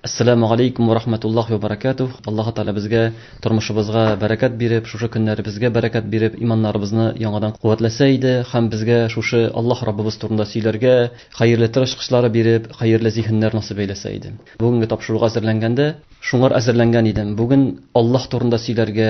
Ассаламу алейкум ва рахматуллахи ва баракатух. Аллаһ Тәгалә безгә тормышыбызга бәрәкәт биреп, шушы көннәребезгә бәрәкәт биреп, иманнарыбызны яңадан куәтләсә иде һәм безгә шушы Аллаһ Раббыбыз турында сөйләргә хәерле тел ачкычлары биреп, хәерле зиһеннәр насыйп әйләсә иде. Бүгенге тапшыруга әзерләнгәндә, шуңар әзерләнгән идем. Бүген Аллаһ турында сөйләргә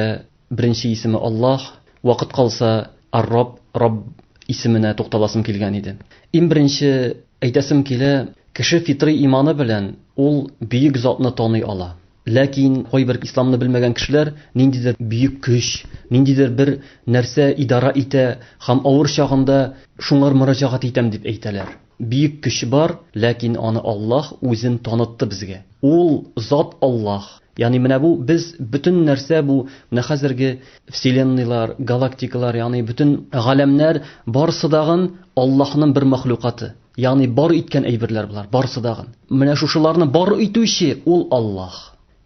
беренче исеме Аллаһ, вакыт калса, Ар-Рабб, Рабб исеменә тукталасым килгән иде. Иң беренче әйтәсем килә, Кеше фитрый иманы белән ул бөек затны таный ала. Ләкин кайбер исламны белмәгән кешеләр ниндидер бөек көч, ниндидер бер нәрсә идара итә һәм авыр чагында шуңар мөрәҗәгать итәм дип әйтәләр. Бөек көч бар, ләкин аны Аллаһ үзен танытты безгә. Ул зат Аллаһ. Ягъни менә бу без бөтен нәрсә бу менә хәзерге вселенныйлар, галактикалар, ягъни бөтен галәмнәр барысы дагын Аллаһның бер мәхлукаты. Ягъни бар иткән әйберләр болар, барысы дагын. Менә шушыларны бар итүче ул Аллаһ.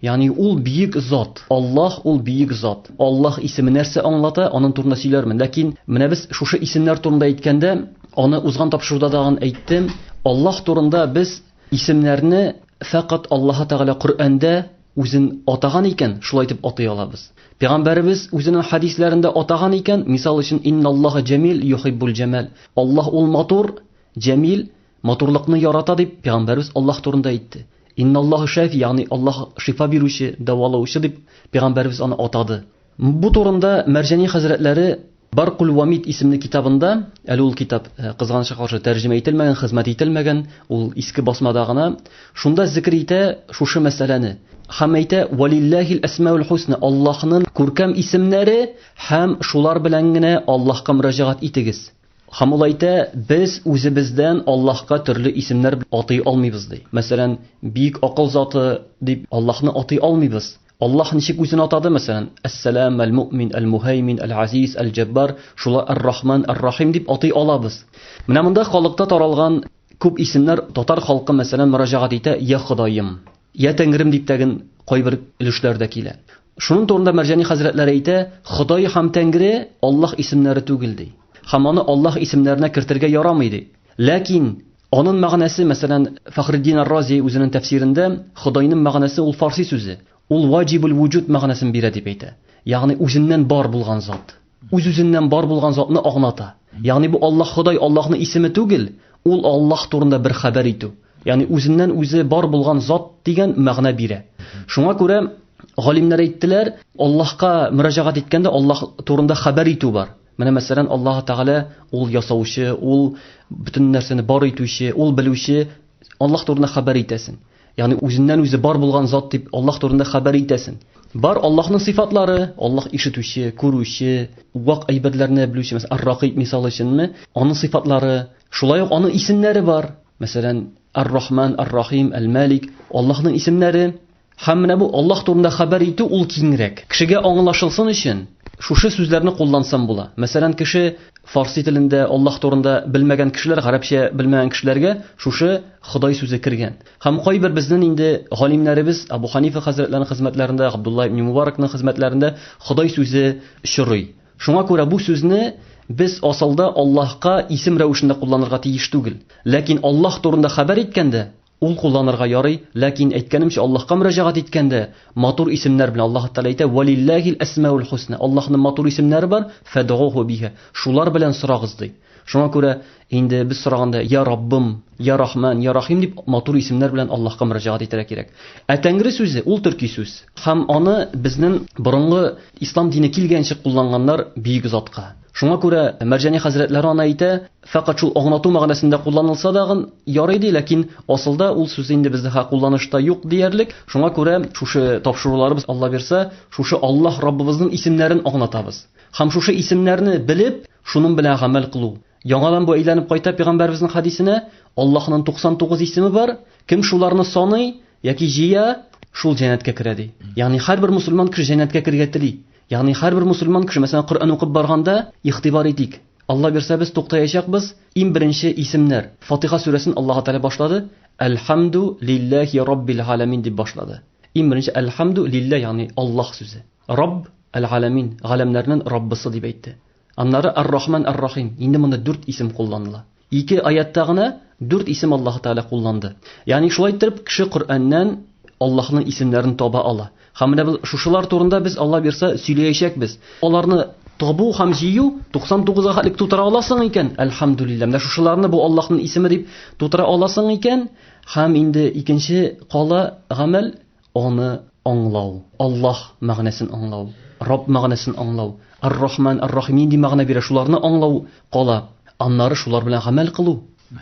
Ягъни ул бөек зат. Аллаһ ул бөек зат. Аллаһ исеме нәрсә аңлата, аның турында сөйләрмен. Ләкин менә без шушы исемнәр турында әйткәндә, аны узган тапшыруда дагын әйттем. Аллаһ турында без исемнәрне фәкать Аллаһ Тәгалә Коръәндә үзен атаган икән, шулай итеп атый алабыз. Пәйгамбәребез үзенең хәдисләрендә атаган икән, мисал өчен, инналлаһа җәмил юхиббул җәмәл. Аллаһ ул матур, җәмил, матурлыкны ярата дип пәйгамбәребез Аллаһ турында әйтте. Инналлаһа шафи, ягъни Аллаһ шифа бирүче, дәвалаучы дип пәйгамбәребез аны атады. Бу турында Мәрҗани хәзрәтләре Баркул Вамид исемле китабында, әле ул китап э, кызганычка каршы тәрҗемә ителмәгән, хезмәт ителмәгән, ул иске басмада гына, шунда зикр итә шушы мәсьәләне. Һәм әйтә, Валиллахил әсмаул хусна, Аллаһның күркәм исемнәре һәм шулар белән генә Аллаһка мөрәҗәгать итегез. Һәм ул әйтә, без үзебездән Аллаһка төрле исемнәр атый алмыйбыз ди. Мәсәлән, бик акыл заты дип Аллаһны атый алмыйбыз. Аллаһ ничек үзен атады, мәсәлән, Әс-Сәлам, Әл-Муъмин, Әл-Муһәймин, Әл-Азиз, Әл-Җәббар, шулай Ар-Рахман, Ар-Рахим дип атый алабыз. Менә монда халыкта таралган күп исемнәр татар халкы, мәсәлән, мөрәҗәгать итә, Я Ходаем, Я Тәңрем дип тәген кайбер өлешләрдә килә. Шуның турында Мәрҗани хәзрәтләре әйтә, Ходай һәм Тәңре Аллаһ исемнәре түгел ди. Һәм аны Аллаһ исемнәренә кертергә ярамый ди. Ләкин Анын мәгънәсе, мәсәлән, Фәхретдин ар-Рази үзенең тәфсирендә Ходайның мәгънәсе ул фарси сүзе. Ул ваҗибул вуҗуд мәгънәсен бирә дип әйтә. Ягъни үзеннән бар булган зат. Үз-үзеннән бар булган затны аңлата. Ягъни бу Аллаһ Ходай Аллаһның исеме түгел, ул Аллаһ турында бер хәбәр итү. Ягъни үзеннән үзе бар булган зат дигән мәгънә бирә. Шуңа күрә галимнәр әйттеләр, Аллаһка мөрәҗәгать иткәндә Аллаһ турында хәбәр итү бар. Менә мәсәлән, Аллаһ Тәгалә ул ясаучы, ул бөтен нәрсәне бар итүче, ул белүче, Аллаһ турында хәбәр итәсен. Ягъни үзеннән үзе бар булган зат дип Аллаһ турында хәбәр итәсен. Бар Аллаһның сыйфатлары, Аллаһ ишетүче, күрүче, вак әйберләрне белүче, мәсәлән, Ар-Ракыйб мисал өченме, аның сыйфатлары, шулай ук аның исемнәре бар. Мәсәлән, Ар-Рахман, Ар-Рахим, Әл-Малик, Аллаһның исемнәре. Һәм менә бу Аллаһ турында хәбәр итү ул киңрәк. Кешегә аңлашылсын өчен шушы сүзләрне куллансам була. Мәсәлән, кеше фарси телендә Аллаһ турында белмәгән кешеләр, гарәпчә белмәгән кешеләргә шушы Ходай сүзе кергән. Һәм кайбер безнең инде галимнәребез Абу Ханифа хәзрәтләренең хезмәтләрендә, Габдулла ибн Мубаракның хезмәтләрендә Ходай сүзе очрый. Шуңа күрә бу сүзне без асылда Аллаһка исем рәвешендә кулланырга тиеш түгел. Ләкин Аллаһ турында хәбәр иткәндә Ул кулланырга ярый, ләкин, әйткәнемчә, Аллаһка мөрәҗәгать иткәндә, матур исемнәр белән Аллаһ Тәгалә әйтә, Вәлилләһил әсмаул хусна. Аллаһның матур исемнәре бар, фәдгуху биһа. Шулар белән сорагыз, ди. Шуңа күрә инде без сораганда, Я Раббым, Я Рахман, Я Рахим дип матур исемнәр белән Аллаһка мөрәҗәгать итәргә кирәк. Ә Тәңре сүзе ул төрки сүз. Һәм аны безнең борынгы ислам дине килгәнче кулланганнар бөек затка. Шуңа күрә Мәрҗани хәзрәтләре аны әйтә, фәкать шул аңлату мәгънәсендә кулланылса дагын ярый ди, ләкин асылда ул сүз инде бездә ха кулланышта юк диярлек. Шуңа күрә шушы тапшыруларыбыз, Алла бирса, шушы Аллаһ Раббыбызның исемнәрен аңлатабыз. Һәм шушы исемнәрне белеп, шуның белән гамәл кылу. Яңадан бу әйләнеп кайта пәйгамбәребезнең хәдисенә, Аллаһның 99 исеме бар, кем шуларны саный яки җыя, шул җәннәткә керә ди. Ягъни һәрбер мусульман кеше җәннәткә керергә тели. Ягъни һәрбер мусульман кеше, мәсәлән, Коръән укып барганда игътибар итик. Алла бирсә без туктаячакбыз. Иң беренче исемнәр. Фатиха сүрәсен Аллаһ Тәгалә башлады. Әлхәмду лилләһи раббил галәмин дип башлады. Иң беренче әлхәмду лилләһ, ягъни Аллаһ сүзе. Рабб әл-галәмин, галәмнәрнең Раббысы дип әйтте. Аннары Ар-Рахман Ар-Рахим. Инде монда дүрт исем кулланыла. Ике аятта гына дүрт исем Аллаһ Тәгалә кулланды. Ягъни шулай иттереп кеше Коръәннән Аллаһның исемнәрен таба ала. Һәм менә без шушылар турында без Алла бирсә сөйләячәкбез. Аларны табу һәм җыю 99-га хәтлек тутыра аласың икән, әлхәмдүлилләһ. Менә шушыларны бу Аллаһның исеме дип тутыра аласың икән, һәм инде икенче кала гамәл аны аңлау. Аллаһ мәгънәсен аңлау, Рабб мәгънәсен аңлау, Ар-Рахман, Ар-Рахим нинди мәгънә бирә, шуларны аңлау кала. Аннары шулар белән гамәл кылу.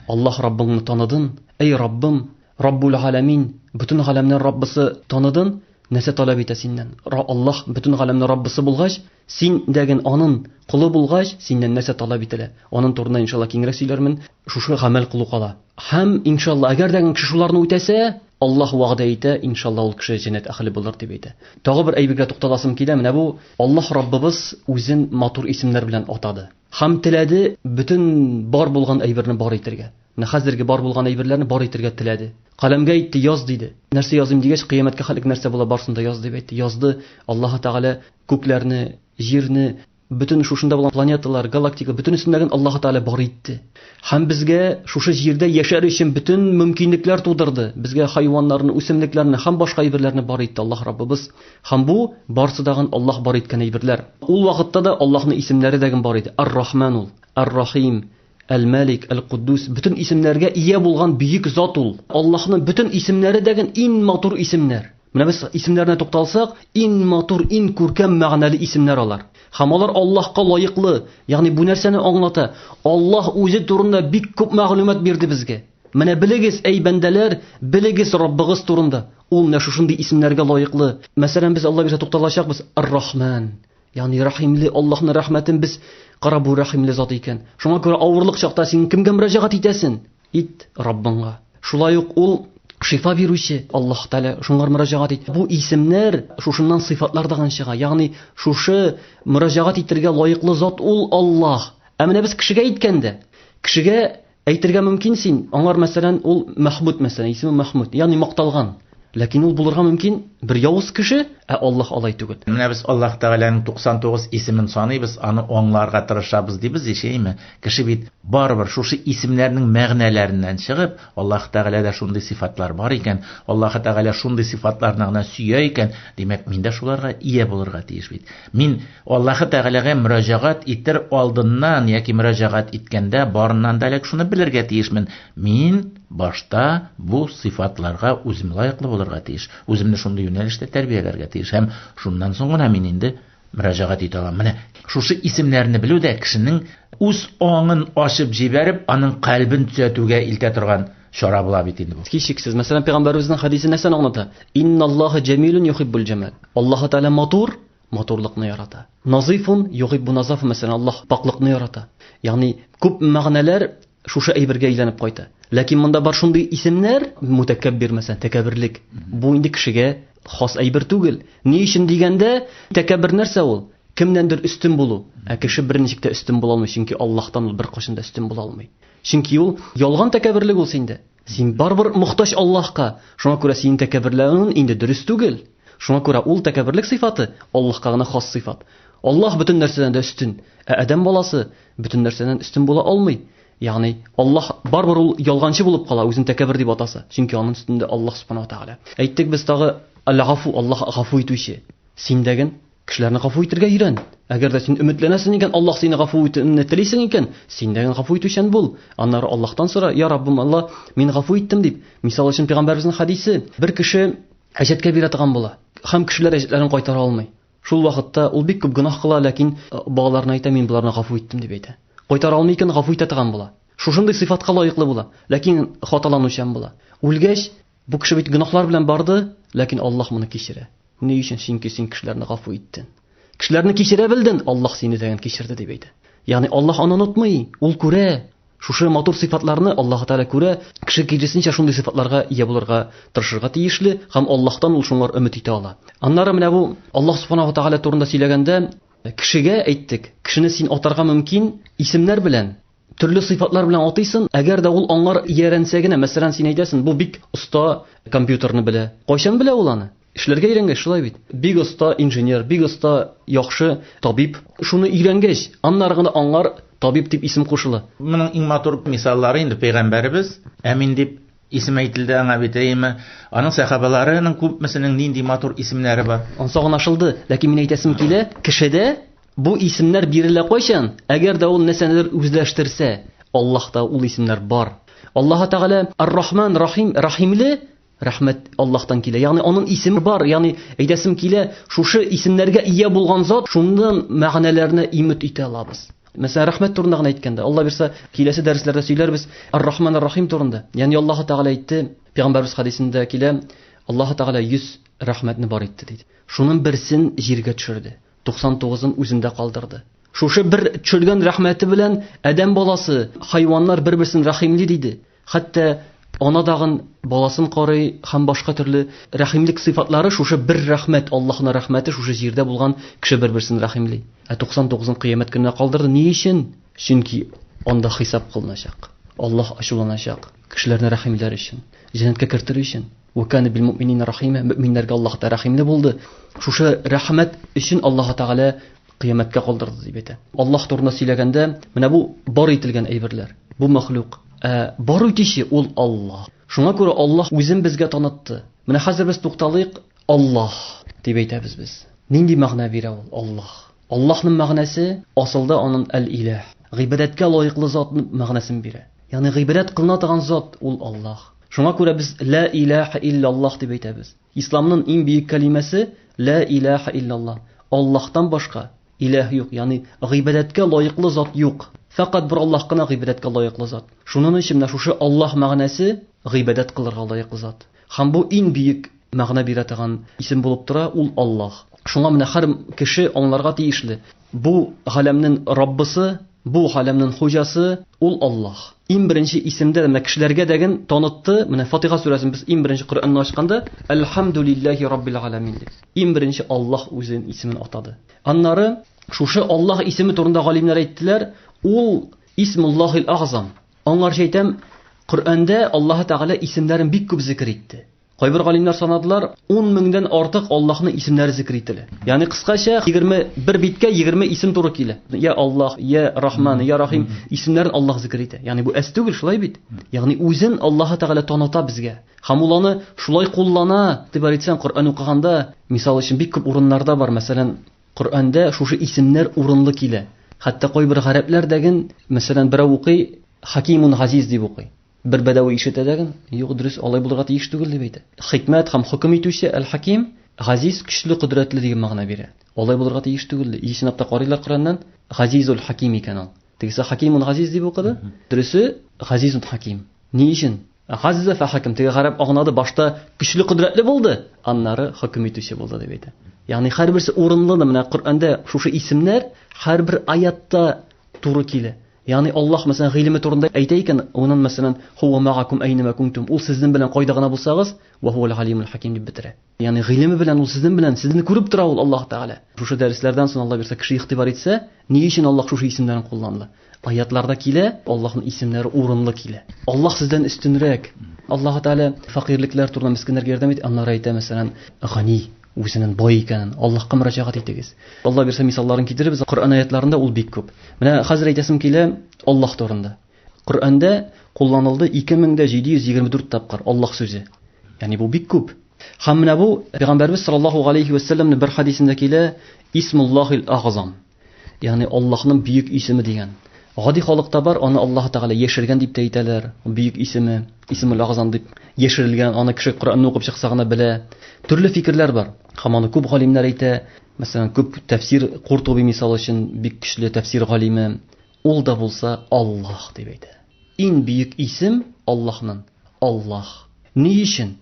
Аллаһ Раббыңны таныдын, әй Раббым, Раббул галәмин, бөтен галәмнәр Раббысы таныдын, нәрсә таләп итә синнән? Аллаһ бөтен галәмнәр Раббысы булгач, син дәген анын колы булгач, синнән нәрсә таләп ителә? Анын турында иншалла киңрәк сөйләрмен. Шушы гамәл кылу кала. Һәм иншалла, әгәр дә кеше шуларны үтәсә, Аллаһ вәгъдә итә, иншалла ул кеше җәннәт әһеле булыр дип әйтә. Тагы бер әйбергә тукталасым килә, менә бу Аллаһ Раббыбыз үзен матур исемнәр белән атады. Һәм теләде бөтен бар булган әйберне бар итәргә. Менә хәзерге бар булган әйберләрне бар итәргә теләде. Каләмгә әйтте, яз диде. Нәрсә языйм дигәч, кыямәткә хәтлек нәрсә була, барсын да яз дип әйтте. Язды. Аллаһы Тәгалә күкләрне, җирне, бөтен шушында булган планеталар, галактика, бөтенесендәген Аллаһы Тәгалә бар итте. Һәм безгә шушы җирдә яшәр өчен бөтен мөмкинлекләр тудырды. Безгә хайваннарны, үсемлекләрне һәм башка әйберләрне бар итте Аллаһ Раббыбыз. Һәм бу барсы дагын Аллаһ бар иткән әйберләр. Ул вакытта да Аллаһның исемнәре дәген бар иде. Ар-Рахман ул, Ар-Рахим, Әл-Мәлик, Әл-Куддус, бөтен исемнәргә ия булган бөек зат ул. Аллаһның бөтен исемнәре дәген иң матур исемнәр. Менә без исемнәренә тукталсак, иң матур, иң күркәм мәгънәле исемнәр алар. Һәм алар Аллаһка лаеклы. Ягъни бу нәрсәне аңлата? Аллаһ үзе турында бик күп мәгълүмат бирде безгә. Менә белегез, әй бәндәләр, белегез Раббыгыз турында. Ул менә шушындый исемнәргә лаеклы. Мәсәлән, без Алла бирсә тукталачакбыз Ар-Рахман. Ягъни рәхимле Аллаһның рәхмәтен без кара бу рәхимле зат икән. Шуңа күрә авырлык чакта син кемгә мөрәҗәгать итәсен? Ит Раббыңга. Шулай ук ул шифа бирүче Аллаһ Тәгалә, шуңар мөрәҗәгать ит. Бу исемнәр шушыннан сыйфатлар даган чыга. Ягъни шушы мөрәҗәгать итергә лаеклы зат ул Аллаһ. Ә менә без кешегә әйткәндә, кешегә әйтергә мөмкин син, аңар мәсәлән, ул Мәхмүд мәсәлән, исеме Мәхмүд, ягъни макталган. Ләкин ул булырга мөмкин бер явыз кеше, ә Аллаһ алай түгел. Менә без Аллаһ Тәгаләнең 99 исемен саныйбыз, аны аңларга тырышабыз дибез ич, әйеме? Кеше бит барыбер шушы исемнәрнең мәгънәләреннән чыгып, Аллаһ Тәгаләдә шундый сыйфатлар бар икән, Аллаһ Тәгалә шундый сыйфатларны гына сөя икән, димәк, мин дә шуларга ия булырга тиеш бит. Мин Аллаһы Тәгаләгә мөрәҗәгать итер алдыннан яки мөрәҗәгать иткәндә барыннан да элек шуны белергә тиешмен, мин башта бу сыйфатларга үзем лаеклы булырга тиеш, үземне шундый юнәлештә тәрбияләргә тиеш һәм шуннан соң гына мин инде мөрәҗәгать итә алам. Менә шушы исемнәрне белү дә кешенең үз аңын ачып җибәреп, аның кальбен төзәтүгә илтә торган чара була бит инде бу. Һичшиксез. Мәсәлән, пәйгамбәребезнең хәдисе нәрсәне аңлата? Инналлаһа җәмилун юхиббул җәмал. Аллаһы Тәгалә матур, матурлыкны ярата. Назифун юхиббу назафа, мәсәлән, Аллаһ пакълыкны ярата. Ягъни күп мәгънәләр шушы әйбергә әйләнеп кайта. Ләкин монда бар шундый исемнәр, мутәкәббир, мәсәлән, тәкәбберлек. Бу инде кешегә хас әйбер түгел. Ни өчен дигәндә, тәкәббер нәрсә ул? Кемнәндер өстен булу. Ә кеше берничек тә өстен була алмый, чөнки Аллаһтан ул беркайчан да өстен була алмый. Чөнки ул ялган тәкәбберлек ул синдә. Син барыбер мохтаҗ Аллаһка. Шуңа күрә синең тәкәбберләнүең инде дөрес түгел. Шуңа күрә ул тәкәбберлек сыйфаты Аллаһка гына хас сыйфат. Аллаһ бөтен нәрсәдән дә өстен, ә адәм баласы бөтен нәрсәдән өстен була алмый. Ягъни Аллаһ барыбер ул ялганчы булып кала, үзен тәкәббер дип атаса, чөнки аның өстендә Аллаһ субхана ва тааля. Әйттек без тагы Аль-Гафу, Аллаһ гафу итүче. Син дәген кешеләрне гафу итергә өйрән. Әгәр дә син өметләнәсең икән, Аллаһ сине гафу итүне телисең икән, син дә гафу итүчән бул. Аннары Аллаһтан сора, я Раббым Аллаһ, мин гафу иттем дип. Мисал өчен пәйгамбәребезнең хәдисе, бер кеше әҗәткә бирә торган була. Һәм кешеләр әҗәтләрен кайтара алмый. Шул вакытта ул бик күп гөнаһ кыла, ләкин балаларына әйтә, мин боларны гафу иттем дип әйтә. Кайтара алмый икән, гафу итә торган була. Шушындый сыйфатка лаеклы була, ләкин хаталанучан була. Үлгәч, бу кеше бит гөнаһлар белән барды, ләкин Аллаһ моны кичерә. Ни өчен? Чөнки син кешеләрне гафу иттең. Кешеләрне кичерә белдең, Аллаһ сине дә кичерде дип әйтә. Ягъни Аллаһ аны онытмый, ул күрә. Шушы матур сыйфатларны Аллаһ Тәгалә күрә, кеше киресенчә шундый сыйфатларга ия булырга тырышырга тиешле һәм Аллаһтан ул шуңар өмет итә ала. Аннары менә бу Аллаһ Субханаһу Тәгалә турында сөйләгәндә, кешегә әйттек, кешене син атарга мөмкин исемнәр белән, төрле сыйфатлар белән атыйсың, әгәр дә ул аңар иярәнсә генә, мәсәлән, син әйтәсең, бу бик оста компьютерны белә. Кайчан белә ул аны? Эшләргә өйрәнгәч, шулай бит. Бик оста инженер, бик оста яхшы табиб. Шуны өйрәнгәч, аннары гына аңар табиб дип исем кушыла. Моның иң матур мисаллары инде пәйгамбәребез Әмин дип. Исем әйтелде аңа бит, әйеме? Аның сәхабаларының күпмесенең нинди матур исемнәре бар. Ансы аңлашылды, ләкин мин әйтәсем килә, кешедә бу исемнәр бирелә кайчан? Әгәр дә ул нәрсәнедер үзләштерсә, Аллаһта ул исемнәр бар. Аллаһ Тәгалә Ар-Рахман, Рахим, Рахимле, рәхмәт Аллаһтан килә. Ягъни аның исеме бар, ягъни әйтәсем килә, шушы исемнәргә ия булган зат шуннан мәгънәләрне имет итә алабыз. Мәсәлән, рәхмәт турында гына әйткәндә, Алла бирсә, киләсе дәресләрдә сөйләрбез Ар-Рахман Ар-Рахим турында. Ягъни Аллаһ Тәгалә әйтте, Пәйгамбәрбез хәдисендә килә, Аллаһ Тәгалә 100 рәхмәтне бар итте диде. Шуның берсен җиргә төшерде. 99-ын үзендә калдырды. Шушы бер төшергән рәхмәте белән адәм баласы, хайваннар бер-берсен рәхимли диде. Хәтта ана дагын баласын карый һәм башка төрле рәхимлек сыйфатлары шушы бер рәхмәт, Аллаһның рәхмәте шушы җирдә булган кеше бер-берсен рәхимли. Ә 99-ын кыямәт көненә калдырды. Ни өчен? Чөнки анда хисап кылыначак. Аллаһ ачуланачак кешеләрне рәхимләр өчен, җәннәткә кертер өчен. Ва кана бил муъминина рахима. Мөэминнәргә Аллаһ та рәхимле булды. Шушы рәхмәт өчен Аллаһ Тәгалә кыямәткә калдырды дип әйтә. Аллаһ турында сөйләгәндә, менә бу бар ителгән әйберләр, бу мәхлук. Ә бар итүче ул Аллаһ. Шуңа күрә Аллаһ үзен безгә танытты. Менә хәзер без тукталыйк, Аллаһ дип әйтәбез без. Нинди мәгънә бирә ул Аллаһ? Аллаһның мәгънәсе асылда аның әл-иләһ, гыйбадәткә лаеклы зат мәгънәсен бирә. Ягъни гыйбадәт кылына торган зат ул Аллаһ. Шуңа күрә без ла илаһа илляллаһ дип әйтәбез. Исламның иң бөек кәлимәсе ла илаһа илляллаһ. Аллаһтан башка иләһ юк, ягъни гыйбадәткә лаеклы зат юк. Фәкать бер Аллаһ кына гыйбадәткә лаеклы зат. Шуның өчен менә шушы Аллаһ мәгънәсе гыйбадәт кылырга лаеклы зат. Һәм бу иң бөек мәгънә бирә торган исем булып тора, ул Аллаһ. Шуңа менә һәр кеше аңларга тиешле. Бу галәмнең Раббысы, бу галәмнең хуҗасы ул Аллаһ. Иң беренче исемдә менә кешеләргә дәген танытты. Менә Фатиха сүрәсен без иң беренче Коръәнне ачканда Әлхәмдүлилләһи раббил галәмин дип. Иң беренче Аллаһ үзенең исемен атады. Аннары шушы Аллаһ исеме турында галимнәр әйттеләр, ул Исмуллаһил агзам. Аңарча әйтәм, Коръәндә Аллаһ Тәгалә исемнәрен бик күп зикер итте. Кайбер галимнәр санадылар, 10 меңдән артык Аллаһның исемнәре зикер ителә. Ягъни кыскача 21 биткә 20 исем туры килә. Я Аллаһ, я Рахман, я Рахим исемнәрен Аллаһ зикер итә. Ягъни бу әз түгел, шулай бит? Ягъни үзен Аллаһ Тәгалә таныта безгә. Һәм ул аны шулай куллана. Игътибар итсәң, Коръән укыганда, мисал өчен, бик күп урыннарда бар, мәсәлән, Коръәндә шушы исемнәр урынлы килә. Хәтта кайбер гарәпләр дәген, мәсәлән, берәү укый, Хакимун Газиз дип укый. Бер бәдәви ишетә дәген, юк, дөрес, алай булырга тиеш түгел дип әйтә. Хикмәт һәм хөкем итүче Әл-Хаким, Газиз, көчле, кодрәтле дигән мәгънә бирә. Алай булырга тиеш түгел ди. И чынлап та карыйлар Коръәннән, Газизул Хаким икән ул. Тегесе Хакимун Газиз дип укыды. Дөресе Газизун Хаким. Ни өчен? Газза фә хаким. Теге гарәп аңлады, башта көчле, кодрәтле булды, аннары хөкем итүче булды дип әйтә. Ягъни һәрберсе урынлы да менә Коръәндә шушы исемнәр һәрбер аятта туры килә. Ягъни Аллаһ мәсәлән гыйлеме турында әйтә икән, унын мәсәлән хуа магакум әйнәмә кунтум, ул сезнең белән кайда гына булсагыз, ва хуал галимул хаким дип бетерә. Ягъни гыйлеме белән ул сезнең белән, сезне күреп тора ул Аллаһ Тәгалә. Шушы дәресләрдән соң Алла бирсә кеше игътибар итсә, ни өчен Аллаһ шушы исемнәрен кулланды? Аятларда килә, Аллаһның исемнәре урынлы килә. Аллаһ сездән өстенрәк. Аллаһ Тәгалә фәкыйрьлекләр турында мескеннәргә ярдәм итә, аннары әйтә, мәсәлән, гани, үзенең бай икәнен, Аллаһка мөрәҗәгать итегез. Алла бирсә мисалларын китерербез, Коръән аятларында ул бик күп. Менә хәзер әйтәсем килә Аллаһ турында. Коръәндә кулланылды 2724 тапкыр Аллаһ сүзе. Ягъни бу бик күп. Һәм менә бу Пәйгамбәрбез саллаллаһу алейхи ва сәлләмнең бер хадисендә килә, Исмуллаһил агзам. Ягъни Аллаһның бөек исеме дигән. Гади халыкта бар, аны Аллаһ Тәгалә яшергән дип тә әйтәләр. Бөек исеме, Исмул Агзам дип яшерелгән, аны кеше Коръәнне укып чыкса гына белә. Төрле фикерләр бар. Һәм аны күп галимнәр әйтә. Мәсәлән, күп тәфсир Куртуби мисал өчен бик көчле тәфсир галиме. Ул да булса Аллаһ дип әйтә. Иң бөек исем Аллаһның Аллаһ. Ни өчен?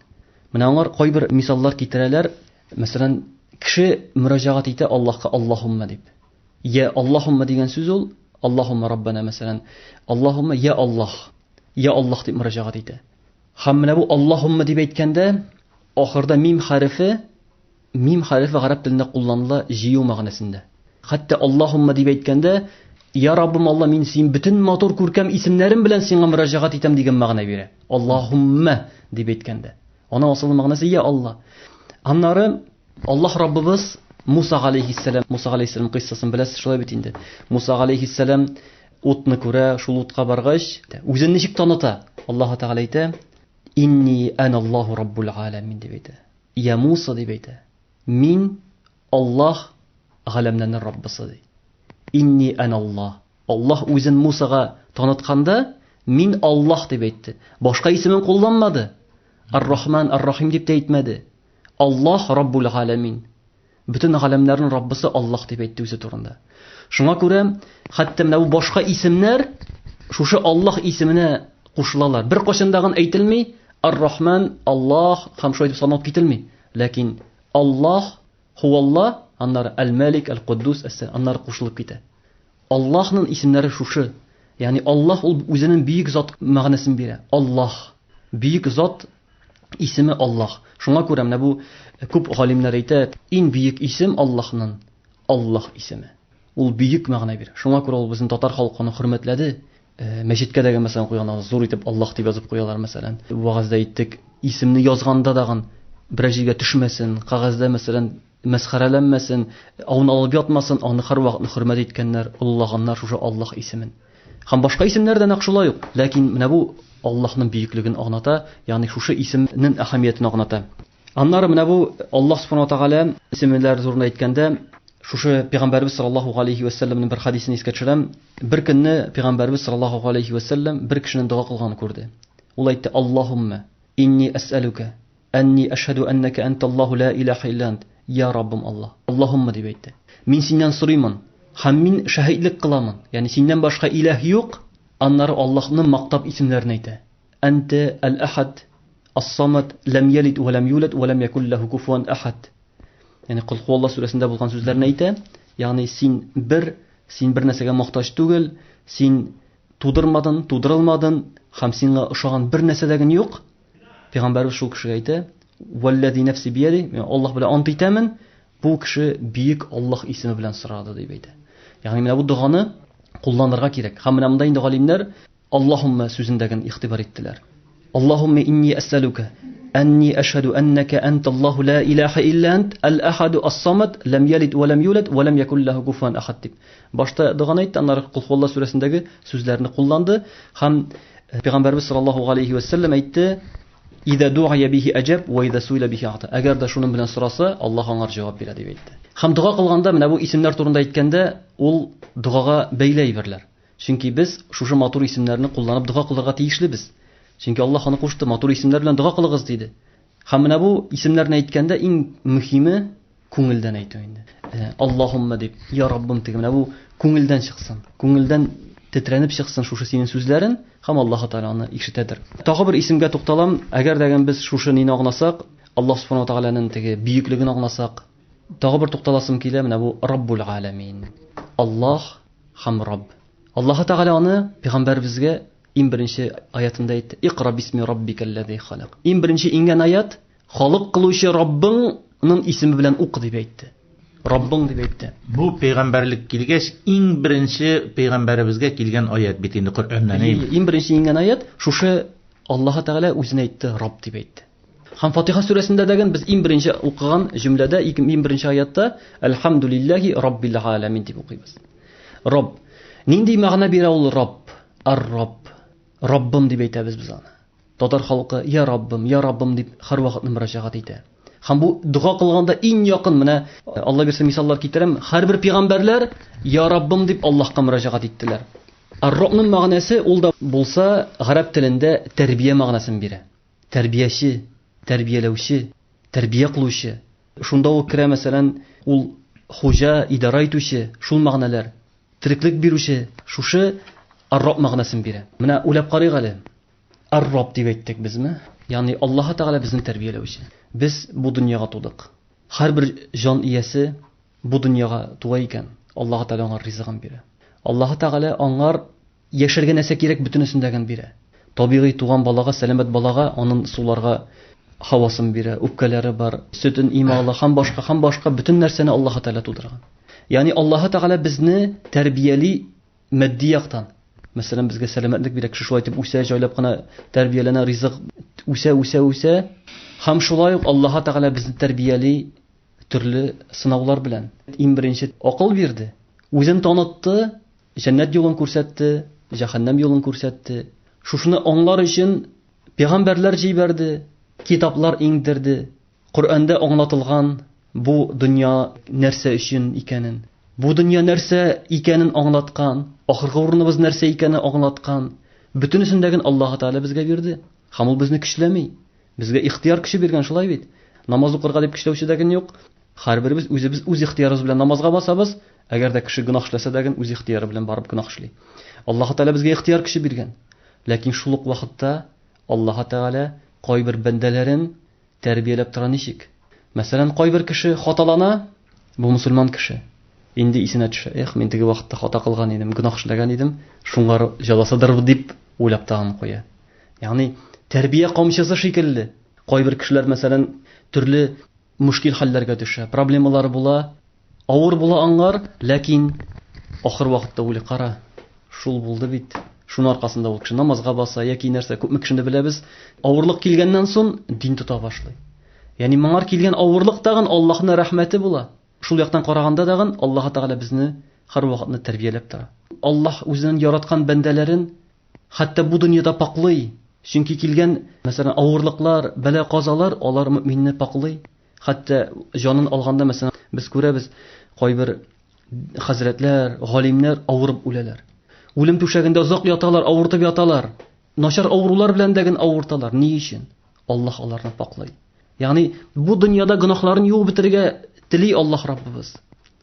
Менә аңар кайбер мисаллар китерәләр. Мәсәлән, кеше мөрәҗәгать итә Аллаһка Аллаһумма дип. Я Аллаһумма дигән сүз ул Аллаһумма Раббана мәсәлән, Аллаһумма я Аллаһ. Я Аллаһ дип мөрәҗәгать итә. Һәм менә бу Аллаһумма дип әйткәндә, ахырда мим хәрефе, мим хәрефе гарәп телендә кулланыла җыю мәгънәсендә. Хәтта Аллаһумма дип әйткәндә, Я Раббым Алла, мин син бөтен матур күркәм исемнәрем белән сиңа мөрәҗәгать итәм дигән мәгънә бирә. Аллаһумма дип әйткәндә. Аның асыл мәгънәсе я Алла. Аннары Аллаһ Раббыбыз Муса галәйһиссәлам, Муса галәйһиссәлам кыйссасын беләсез шулай бит инде. Муса галәйһиссәлам утны күрә, шул утка баргач, үзен ничек таныта? Аллаһ Тәгалә әйтә: Инни аналлаху раббул аламин дип әйтә. Я Муса дип әйтә. Мин Аллаһ галәмнәрнең Раббысы ди. Инни аналлах. Аллаһ үзен Мусага танытканда, мин Аллаһ дип әйтте. Башка исемен кулланмады. Ар-Рахман, Ар-Рахим дип тә әйтмәде. Аллаһ Раббул галәмин. Бөтен галәмнәрнең Раббысы Аллаһ дип әйтте үзе турында. Шуңа күрә хәтта менә бу башка исемнәр шушы Аллаһ исеменә кушылалар. Бер кайчан дагын әйтелми Ар-Рахман, Аллаһ һәм шулай дип саналып кителми. Ләкин Аллаһ, Хуалла, аннары Әл-Малик, Әл-Куддус, аннары кушылып китә. Аллаһның исемнәре шушы. Ягъни Аллаһ ул үзенең бөек зат мәгънәсен бирә. Аллаһ. Бөек зат исеме Аллаһ. Шуңа күрә менә бу күп галимнәр әйтә, иң бөек исем Аллаһның Аллаһ исеме. Ул бөек мәгънә бирә. Шуңа күрә ул безнең татар халкы аны хөрмәтләде. Мәчеткә дә мәсәлән куйганда зур итеп Аллаһ дип язып куялар мәсәлән. Вәгазьдә әйттек, исемне язганда дагын берәр җиргә төшмәсен, кәгазьдә мәсәлән мәсхәрәләнмәсен, авын алып ятмасын, аны һәрвакытны хөрмәт иткәннәр, олылаганнар шушы Аллаһ исемен. Һәм башка исемнәр дә нәкъ шулай ук. Ләкин менә бу Аллаһның бөеклеген аңлата, ягъни шушы исемнең әһәмиятен аңлата. Аннары менә бу Аллаһ субхана тәгалә исемнәре турында әйткәндә, шушы пәйгамбәрбез саллаллаһу алейхи ва сәлләмнең бер хадисен искә төшерәм. Бер көнне пәйгамбәрбез саллаллаһу алейхи ва сәлләм бер кешенең дога кылганын күрде. Ул әйтте: "Аллаһумма инни әсәлүкә Әнни әшһәду әннәкә әнтәллаһу ла илаһа илля ант. Я Раббым Аллаһ. Аллаһумма дип әйтте. Мин синнән сорыймын һәм мин шаһитлек кыламын. Ягъни синнән башка илаһ юк. Аннары Аллаһны мактап исемнәрен әйтә. Әнтә әл-әхад, ас-самад, ләм ялид ва ләм юлад ва ләм якул ләһу куфуан әхад. Ягъни Кол Хуаллаһ сүрәсендә булган сүзләрне әйтә. Ягъни син бер, син бер нәрсәгә мохтаҗ түгел, син тудырмадың, тудырылмадың һәм сиңа ошаган бер нәрсә дә юк. Пәйгамбәрбез шул кешегә әйтә: "Валлази нафси бияди", мин Аллаһ белән ант итәмен, бу кеше бөек Аллаһ исеме белән сорады дип әйтә. Ягъни менә бу доганы кулланырга кирәк. Һәм менә монда инде галимнәр Аллаһумма сүзендәген игътибар иттеләр. Аллаһумма инни әсәлүкә әнни әшһәду әннәкә әнталлаһу ла илаһа илля ант әл-әхаду ас-самад лам ялид ва лам юлад ва лам якул лаху куфуан ахад дип. Башта доганы әйтте, аннары Кул Хуалла сүрәсендәге сүзләрне кулланды һәм Пәйгамбәрбез саллаллаһу алейхи ва сәлләм әйтте: "Иза ду'ия бихи аҗаб ва иза суила бихи ата". Әгәр дә шуның белән сораса, Аллаһ аңар җавап бирә дип әйтте. Һәм дога кылганда менә бу исемнәр турында әйткәндә, ул догага бәйле әйберләр. Чөнки без шушы матур исемнәрне кулланып дога кылырга тиешлебез. Чөнки Аллаһ аны кушты, матур исемнәр белән дога кылыгыз диде. Һәм менә бу исемнәрне әйткәндә иң мөһиме күңелдән әйтү инде. Аллаһумма дип, я Раббым дип, менә бу күңелдән чыксын. Күңелдән тетрәнеп чыксын шушы синең сүзләрен һәм Аллаһ Тәгалә аны ишетәдер. Тагы бер исемгә тукталам. Әгәр дә без шушы нине аңласак, Аллаһ Субхану Тәгаләнең теге бөеклеген аңласак, тагы бер тукталасым килә, менә бу Раббул Аламин. Аллаһ һәм Рабб. Аллаһ Тәгалә аны пәйгамбәребезгә иң беренче аятында әйтте. Икра бисми раббикаллази халак. Иң беренче иңгән аят Халык кылучы Раббыңның исеме белән ук дип әйтте. Раббың дип әйтте. Бу пәйгамбәрлек килгәч, иң беренче пәйгамбәребезгә килгән аят бит инде Коръәннән. Иң беренче иңгән аят шушы Аллаһ Тәгалә үзенә әйтте, Рабб дип әйтте. Һәм Фатиха сүрәсендә дәген без иң беренче укыган җөмләдә, иң беренче аятта Әлхәмдүлилләһи Раббил галәмин дип укыйбыз. Рабб. Нинди мәгънә бирә ул Рабб? Ар-Рабб. Раббым дип әйтәбез без аны. Татар халкы я Раббым, я Раббым дип һәрвакытны мөрәҗәгать итә. Һәм бу дога кылганда иң якын менә Алла бирсә мисаллар китерәм, һәрбер пәйгамбәрләр я Раббым дип Аллаһка мөрәҗәгать иттеләр. Ар-Рабның мәгънәсе ул да булса гарәп телендә тәрбия мәгънәсен бирә. Тәрбияче, тәрбияләүче, тәрбия кылучы. Шунда ук керә, мәсәлән, ул хуҗа, идарә итүче, шул мәгънәләр. Тереклек бирүче, шушы Ар-Раб мәгънәсен бирә. Менә уйлап карыйк әле. Ар-Раб дип әйттек безме? Ягъни Аллаһ Тәгалә безне тәрбияләүче. Без бу дөньяга тудык. Һәрбер җан иясе бу дөньяга туа икән, Аллаһ Тәгалә аңар ризыгын бирә. Аллаһ Тәгалә аңар яшәргә нәрсә кирәк бөтенесен дә бирә. Табигый туган балага, сәламәт балага анын суларга һавасын бирә, үпкәләре бар, сөтен имә ала һәм башка, һәм башка бөтен нәрсәне Аллаһ Тәгалә тудырган. Ягъни Аллаһ Тәгалә безне тәрбияли матди яктан. Мәсәлән, безгә сәламәтлек бирә, кеше шулай итеп үсә, җайлап кына тәрбияләнә, ризык үсә, үсә, үсә. Һәм шулай ук Аллаһ Тәгалә безне тәрбияли төрле сынаулар белән. Иң беренче акыл бирде, үзен танытты, җәннәт юлын күрсәтте, җәһәннәм юлын күрсәтте. Шушыны аңлар өчен Пәйгамбәрләр җибәрде, китаплар иңдерде. Коръәндә аңлатылган бу дөнья нәрсә өчен икәнен, бу дөнья нәрсә икәнен аңлаткан, ахыргы урыныбыз нәрсә икәнен аңлаткан. Бөтенесен дә Аллаһ Тәгалә безгә бирде. Һәм ул безне көчләми. Безгә ихтыяр көче биргән, шулай бит? Намаз укырга дип көчләүче дә юк. Һәрберебез үзебез үз ихтыярыбыз белән намазга басабыз. Әгәр дә кеше гөнаһ эшләсә дә, үз ихтыяры белән барып гөнаһ эшли. Аллаһ Тәгалә безгә ихтыяр көче биргән. Ләкин шул ук вакытта Аллаһ Тәгалә кайбер бәндәләрен тәрбияләп тора ничек? Мәсәлән, кайбер кеше хаталана, бу мусульман кеше. Инде исенә төшә, эх, мин теге вакытта хата кылган идем, гөнаһ эшләгән идем, шуңар җәзасыдыр дип уйлап тагын куя. Ягъни тәрбия камчысы шикелле. Кайбер кешеләр, мәсәлән, төрле мөшкил хәлләргә төшә, проблемалары була, авыр була аңар, ләкин ахыр вакытта уйлый, кара, шул булды бит. Шуның аркасында ул кеше намазга баса яки нәрсә, күпме кешене беләбез, авырлык килгәннән соң дин тота башлый. Ягъни моңар килгән авырлык тагын Аллаһның рәхмәте була. Шул яктан караганда тагын Аллаһ Тәгалә безне һәрвакытны тәрбияләп тора. Аллаһ үзенең яраткан бәндәләрен хәтта бу дөньяда паклый. Чөнки килгән, мәсәлән, авырлыклар, бәла-казалар алар мөминне паклый. Хәтта җанын алганда, мәсәлән, без күрәбез, кайбер хәзрәтләр, галимнәр авырып үләләр. Үлем түшәгендә озак яталар, авыртып яталар. Начар авырулар белән дә генә авырталар. Ни өчен? Аллаһ аларны паклый. Ягъни бу дөньяда гөнаһларын юып бетерергә тели Аллаһ Раббыбыз.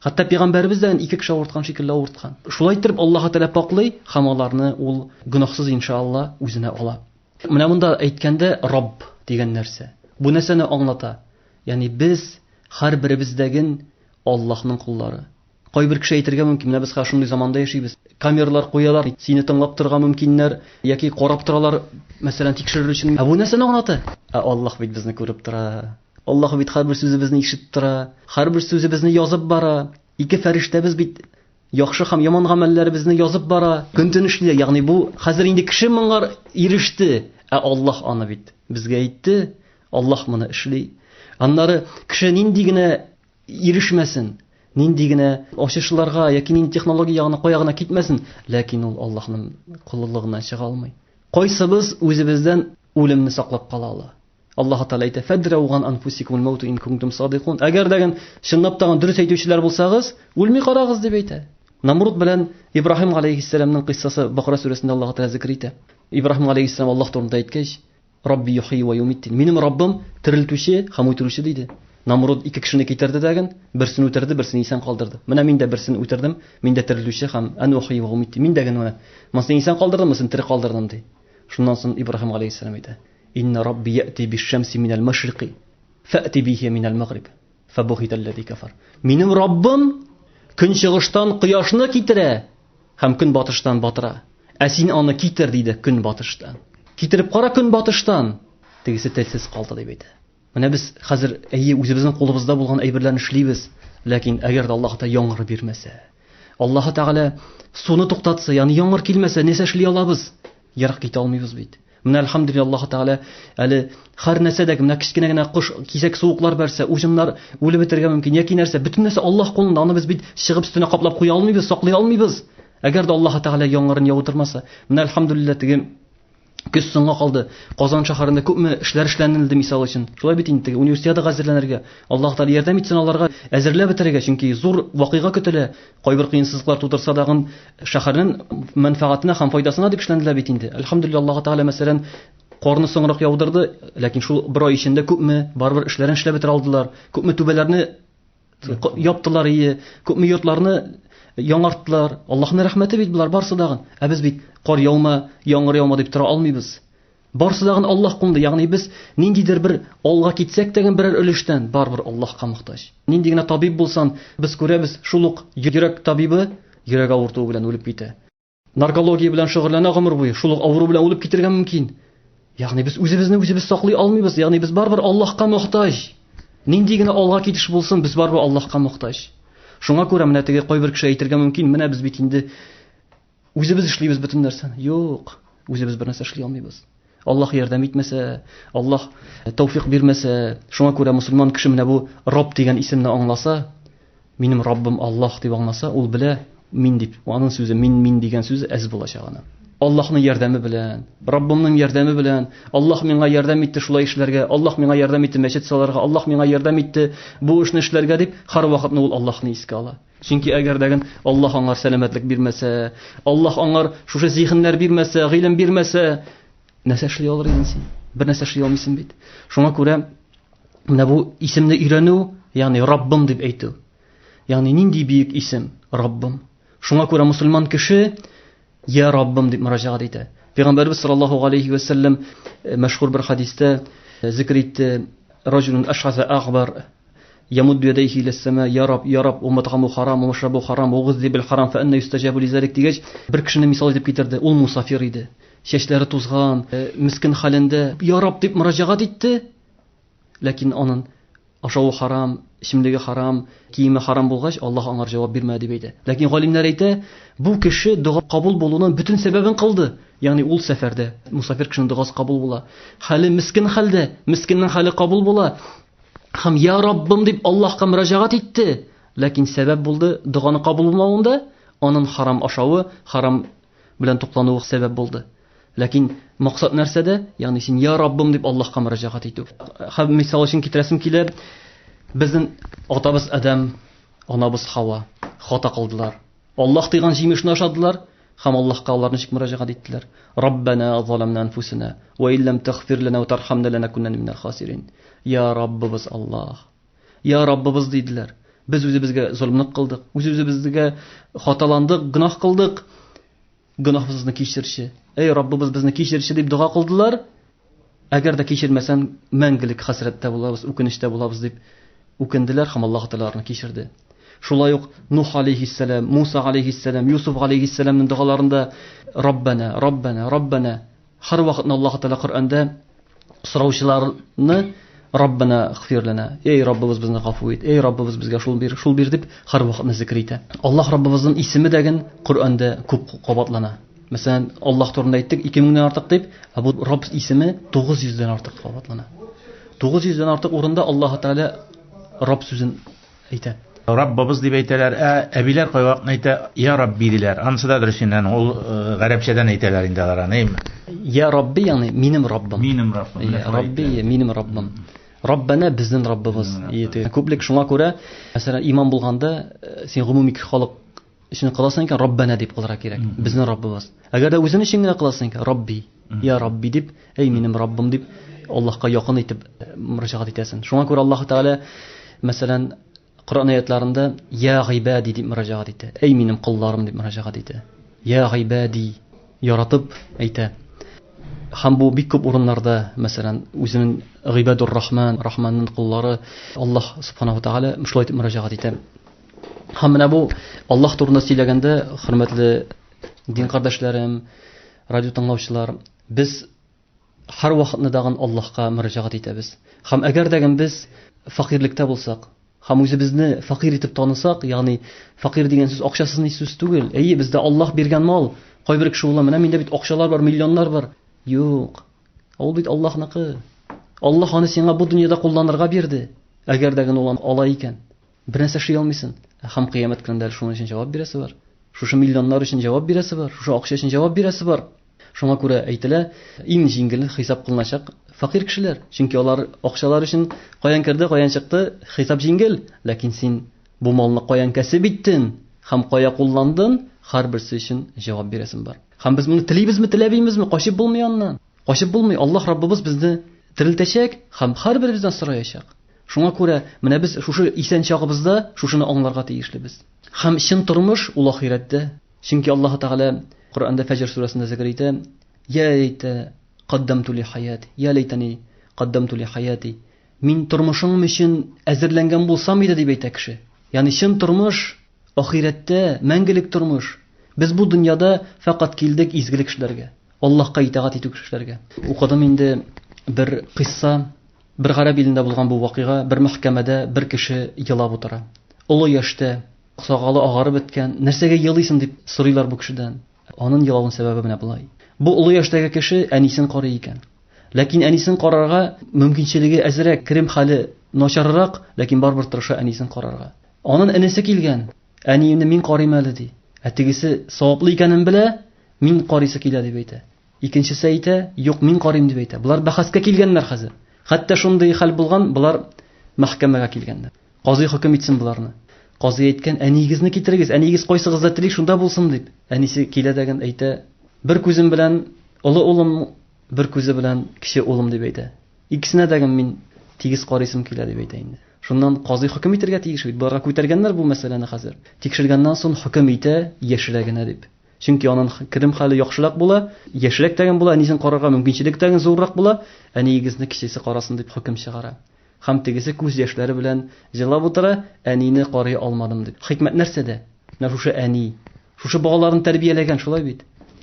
Хәтта пәйгамбәребез дә ике кеше авырткан шикелле авырткан. Шулай итеп Аллаһ Тәгалә паклый һәм аларны ул гөнаһсыз иншалла үзенә ала. Менә монда әйткәндә Рабб дигән нәрсә. Бу нәрсәне аңлата? Ягъни без һәрберебездәген Аллаһның куллары. Кайбер кеше әйтергә мөмкин, менә без хәзер шундый заманда яшибез. Камералар куялар, сине тыңлап торырга мөмкиннәр, яки карап торалар, мәсәлән, тикшерер өчен. Ә бу нәрсәне аңлата? Ә Аллаһ бит безне күреп тора. Аллаһ бит һәрбер сүзебезне ишетеп тора, һәрбер сүзебезне язып бара. Ике фәрештәбез бит яхшы һәм яман гамәлләребезне язып бара. Көн-төн эшли, ягъни бу хәзер инде кеше моңар иреште, ә Аллаһ аны бит безгә әйтте, Аллаһ моны эшли. Аннары кеше нинди генә ирешмәсен, нинди генә ачышларга яки нинди технология ягына кая гына китмәсен, ләкин ул Аллаһның коллыгыннан чыга алмый. Кайсыбыз үзебездән үлемне саклап кала ала? Аллаһ Тәгалә әйтә: "Фадрау ган анфусикум мауту ин кунтум садикун". Әгәр дә чынлап та дөрес әйтүчеләр булсагыз, үлми карагыз дип әйтә. Намруд белән Ибраһим галәйһиссәламның кыйссасы Бакара сүрәсендә Аллаһ Тәгалә зикр итә. Ибраһим галәйһиссәлам Аллаһ турында әйткәч, Рабби юхи ва юмит. Минем Раббым терелтүче һәм үтерүче диде. Намруд ике кешене китерде дәген, берсен үтерде, берсен исән калдырды. Менә мин дә берсен үтердем, мин дә терелтүче һәм ан ухи ва умит. Мин дә генә монысын исән калдырдым, монысын тере калдырдым ди. Шуннан соң Ибраһим галәйһиссәлам әйтә: Инна Рабби яти биш-шамси минәл машрикы, фәти бихи минәл магриб. Фабухиталлази кафар. Минем Раббым көнчыгыштан кояшны китерә һәм көнбатыштан батыра. Ә син аны китер, диде көнбатыштан. Китереп кара көнбатыштан. Тегесе телсез калды дип әйтә. Менә без хәзер әйе үзебезнең кулыбызда булган әйберләрне эшлибез, ләкин әгәр дә Аллаһ Тәгалә яңгыр бирмәсә, Аллаһ Тәгалә суны туктатса, ягъни яңгыр килмәсә, нәрсә эшли алабыз? Ерак китә алмыйбыз бит. Менә әлхәмдүлилләһ Аллаһ Тәгалә әле һәр нәрсәдә менә кечкенә генә кош кисәк суыклар бәрсә, уҗымнар үлеп бетәргә мөмкин яки нәрсә, бөтен нәрсә Аллаһ кулында, аны без бит чыгып өстенә каплап куя алмыйбыз, саклый алмыйбыз. Әгәр дә Аллаһ Тәгалә яңгырын яудырмаса, менә әлхәмдүлилләһ теге көз соңга калды. Казан шәһәрендә күпме эшләр эшләнелде мисал өчен. Шулай бит инде универсиадага әзерләнергә. Аллаһ Тәгалә ярдәм итсен аларга әзерләп бетерергә, чөнки зур вакыйга көтелә. Кайбер кыенсызлыклар тудырса дагын шәһәрнең мәнфәгатенә һәм файдасына дип эшләнелә бит инде. Әлхәмдүлилләһ Аллаһ Тәгалә мәсәлән карны соңрак яудырды, ләкин шул бер ай эчендә күпме барыбер эшләрен эшләп бетерә алдылар, күпме түбәләрне яптылар ие, күпме йортларны яңарттылар. Аллаһның рәхмәте бит болар барсы дагын. Ә без бит кар яума, яңгыр яума дип тора алмыйбыз. Барсы дагын Аллаһ кулында, ягъни без ниндидер бер алга китсәк тә берәр өлештән барыбер Аллаһка мохтаҗ. Нинди генә табиб булсан, без күрәбез, шул ук йөрәк табибы йөрәк авыртуы белән үлеп китә. Наркология белән шөгыльләнә гомер буе, шул ук авыру белән үлеп китергә мөмкин. Ягъни без үзебезне үзебез саклый алмыйбыз, ягъни без барыбер Аллаһка мохтаҗ. Нинди генә алга китеш булсын, без барыбер Аллаһка мохтаҗ. Шуңа күрә менә теге кайбер кеше әйтергә мөмкин, менә без бит инде үзебез эшлибез бөтен нәрсәне. Юк, үзебез бер нәрсә эшли алмыйбыз. Аллаһ ярдәм итмәсә, Аллаһ тәүфик бирмәсә, шуңа күрә мусульман кеше менә бу Рабб дигән исемне аңласа, минем Раббым Аллаһ дип аңласа, ул белә, мин дип, аның сүзе мин, мин дигән сүзе әз булачак аны. Аллаһның ярдәме белән, Раббымның ярдәме белән, Аллаһ миңа ярдәм итте шулай эшләргә, Аллаһ миңа ярдәм итте мәчет салырга, Аллаһ миңа ярдәм итте бу эшне эшләргә дип, һәрвакытны ул Аллаһны искә ала. Чөнки әгәр дә Аллаһ аңар сәламәтлек бирмәсә, Аллаһ аңар шушы зиһеннәр бирмәсә, гыйлем бирмәсә, нәрсә эшли алыр идең син? Бер нәрсә эшли алмыйсың бит. Шуңа күрә менә бу исемне өйрәнү, ягъни Раббым дип әйтү. Ягъни нинди бөек исем Раббым. Шуңа күрә мусульман кеше Я Раббым дип мөрәҗәгать итә. Пәйгамбәрбез саллаллаһу алейхи ва сәлләм э, мәшһүр бер хадистә э, зикр итте: "Раҗулун ашхаса агбар ямудду ядайхи иля сама, я Раб, я Раб, уматгаму харам, умашрабу харам, угыззи бил харам, фа анна юстаҗабу лизалик" дигәч, бер кешене мисал итеп китерде. Ул мусафир иде. Чәчләре тузган, э, мискен хәлендә Я Раб дип мөрәҗәгать итте. Ләкин анын ашавы харам, эчемлеге харам, киеме харам булгач, Аллаһ аңар җавап бирмәде дип әйтә. Ләкин галимнәр әйтә, бу кеше дога кабул булуның бөтен сәбәбен кылды. Ягъни ул сәфәрдә, мусафир кешенең догасы кабул була. Хәле мискен хәлдә, мискиннең хәле кабул була. Һәм я Раббым дип Аллаһка мөрәҗәгать итте. Ләкин сәбәп булды доганы кабул булмавында, анын харам ашавы, харам белән туклануы сәбәп булды. Ләкин максат нәрсәдә? Ягъни син я Раббым дип Аллаһка мөрәҗәгать итү. Һәм мисал өчен китерәсем килә, безнең атабыз Адәм, анабыз Хава хата кылдылар. Аллаһ тыйган җимешне ашадылар һәм Аллаһка алар ничек мөрәҗәгать иттеләр? Раббана заламна анфусана ва иллам тагфир лана ва тархамна ланакунанна минал хасирин. Я Раббыбыз Аллаһ. Я Раббыбыз диделәр. Без үзебезгә золымлык кылдык, үз-үзебезгә хаталандык, гөнаһ кылдык. Гөнаһыбызны кичерче. Эй, Раббыбыз, безне кичерче дип дога кылдылар. Әгәр дә кичермәсәң, мәңгелек хәсрәттә булабыз, үкенечтә булабыз дип үкенделәр һәм Аллаһ Тәгалә аларны кичерде. Шулай ук Нух алейхиссәлам, Муса алейхиссәлам, Юсуф алейхиссәламның догаларында Раббана, Раббана, Раббана һәрвакытны Аллаһ Тәгалә Коръәндә сораучыларны Раббана гфир лана. Эй Раббыбыз, безне гафу ит. Эй Раббыбыз, безгә шул бир, шул бир дип һәрвакытны зикр итә. Аллаһ Раббыбызның исеме дәген Коръәндә күп кабатлана. Мәсәлән, Аллаһ турында әйттек 2000 дән артык дип, ә бу Рабб исеме 900 дән артык кабатлана. 900 дән артык урында Аллаһ Тәгалә Рабб сүзен әйтә. Раббыбыз дип әйтәләр, ә әбиләр кайвакытны әйтә, я Рабби диләр. Анысы да дөрес инде, ул э, гарәпчәдән әйтәләр инде алар аны, әйме? Я Рабби, ягъни минем Раббым. Минем Раббым. Я Рабби, минем Раббым. Раббана безнең Раббыбыз. Күплек шуңа күрә, мәсәлән, имам булганда, э, син гомуми халык өчен кыласың икән, Раббана дип кылырга кирәк. Безнең Раббыбыз. Әгәр дә үзең өчен генә кыласың икән, Рабби, я Рабби дип, эй минем Раббым дип Аллаһка якын итеп э, мөрәҗәгать итәсең. Шуңа күрә Аллаһ Тәгалә, мәсәлән, Коръән аятларында я гыйбади дип мөрәҗәгать итә. Эй минем колларым дип мөрәҗәгать итә. Я гыйбади яратып әйтә. Һәм бу бик күп урыннарда, мәсәлән, үзенең гыйбадур рахман, рахманның коллары Аллаһ субханаху тәгалә шулай итеп мөрәҗәгать итә. Һәм менә бу Аллаһ турында сөйләгәндә, хөрмәтле дин кардәшләрем, радио тыңлаучылар, без һәр вакытны дагын Аллаһка мөрәҗәгать итәбез. Һәм әгәр дә без факирлектә булсак, һәм үзебезне факир итеп танысак, ягъни факир дигән сүз акчасыз ни сүз түгел. Әйе, бездә Аллаһ биргән мал. Кайбер кеше уйлый, менә миндә бит акчалар бар, миллионнар бар. Юк. Ул бит Аллаһныкы. Аллаһ аны сиңа бу дөньяда кулланырга бирде. Әгәр дә генә ул ала икән. Бер нәрсә эшли алмыйсың. Ә һәм кыямәт көнендә әле шуның өчен җавап бирәсе бар. Шушы миллионнар өчен җавап бирәсе бар, шушы акча өчен җавап бирәсе бар. Шуңа күрә әйтелә, иң җиңел хисап кылыначак фәкыйрь кешеләр. Чөнки алар акчалар өчен каян керде, каян чыкты, хисап җиңел. Ләкин син бу малны каян кәсеп иттең һәм кая кулландың, һәрберсе өчен җавап бирәсең бар. Һәм без моны телибезме, теләмибезме, качып булмый аннан. Качып булмый, Аллаһ Раббыбыз безне терелтәчәк һәм һәрберебездән сораячак. Шуңа күрә менә без шушы исән чагыбызда шушыны аңларга тиешлебез. Һәм чын тормыш ул ахирәттә. Чөнки Аллаһ Тәгалә Коръәндә Фәҗр сүрәсендә зикер итә: "Я ләйтә каддамту ли хаяти, я ләйтәни каддамту ли хаяти". Мин тормышым өчен әзерләнгән булсам иде дип әйтә кеше. Ягъни чын тормыш ахирәттә, мәңгелек тормыш. Без бу дөньяда фәкать килдек изгелек эшләргә. Аллаһка итагать итү кешеләргә. Укыдым инде бер кыйсса, бер гарәп илендә булган бу вакыйга, бер мәхкәмәдә бер кеше елап утыра. Олы яшьтә, сакалы агарып беткән, нәрсәгә елыйсың дип сорыйлар бу кешедән. Анын елавын сәбәбе менә болай. Бу олы яшьтәге кеше әнисен карый икән. Ләкин әнисен карарга мөмкинчелеге әзрәк, керем хәле начаррак, ләкин барыбер тырыша әнисен карарга. Анын энесе килгән, әниемне мин карыйм әле ди. Ә тегесе саваплы икәнен белә, Мин карыйсы килә дип әйтә. Икенчесе әйтә, юк, мин карыйм дип әйтә. Болар бәхәскә килгәннәр хәзер. Хәтта шундый хәл булган, болар мәхкәмәгә килгәннәр. Казый хөкем итсен боларны. Казый әйткән, әниегезне китерегез, әниегез кайсыгызда тели, шунда булсын дип. Әнисе килә дәген әйтә, бер күзем белән олы улым, бер күзе белән кече улым дип әйтә. Икесенә дәген мин тигез карыйсым килә дип әйтә инде. Шуннан казый хөкем итәргә тиеш бит. Боларга күтәргәннәр бу мәсьәләне хәзер. Тикшергәннән соң хөкем итә яшьрәгенә дип. Чөнки анын керем хәле яхшырак була, яшьрәк тәген була, әнисен карарга мөмкинчелек тәген зуррак була, әниегезне кечесе карасын дип хөкем чыгара. Һәм тегесе күз яшьләре белән җылап утыра, әнине карый алмадым дип. Хикмәт нәрсәдә? Менә шушы әни. Шушы балаларын тәрбияләгән, шулай бит?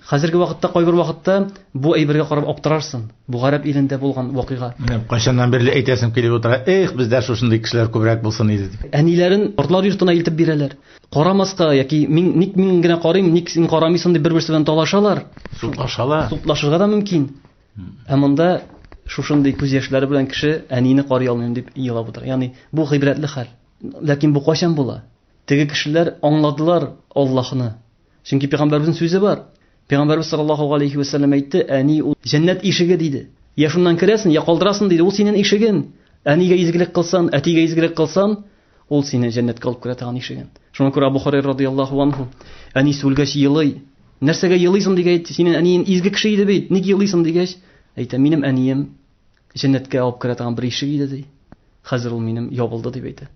Хәзерге вакытта кайбер вакытта бу әйбергә карап аптырарсың. Бу гарәп илендә булган вакыйга. Менә кайчаннан бирле әйтәсем килеп утыра, эх, бездә шушындый кешеләр күбрәк булсын иде дип. Әниләрен картлар йортына илтеп бирәләр. Карамаска яки мин ник мин генә карыйм, ник син карамыйсың дип бер-берсе белән талашалар. Судлашалар. Судлашырга да мөмкин. Ә монда шушындый күз яшьләре белән кеше әнине карый алмыйм дип елап утыра. Ягъни бу гыйбрәтле хәл. Ләкин бу кайчан була? Теге кешеләр аңладылар Аллаһны. Чөнки пәйгамбәребезнең сүзе бар. Пәйгамбәребез саллаллаһу алейхи ва саллям әйтте, әни ул җәннәт ишеге диде. Я шуннан керәсең, я калдырасың диде. Ул синең ишеген. Әнигә изгелек кылсан, әтигә изгелек кылсан, ул сине җәннәткә алып керә торган ишеген. Шуңа күрә Абу Хурайра радияллаһу анху әнисе үлгәч елый. Нәрсәгә елыйсың дигәч, синең әниең изге кеше иде бит, ник елыйсың дигәч, әйтә, минем әнием җәннәткә алып керә торган бер ишек иде ди. Хәзер ул минем ябылды дип әйтә.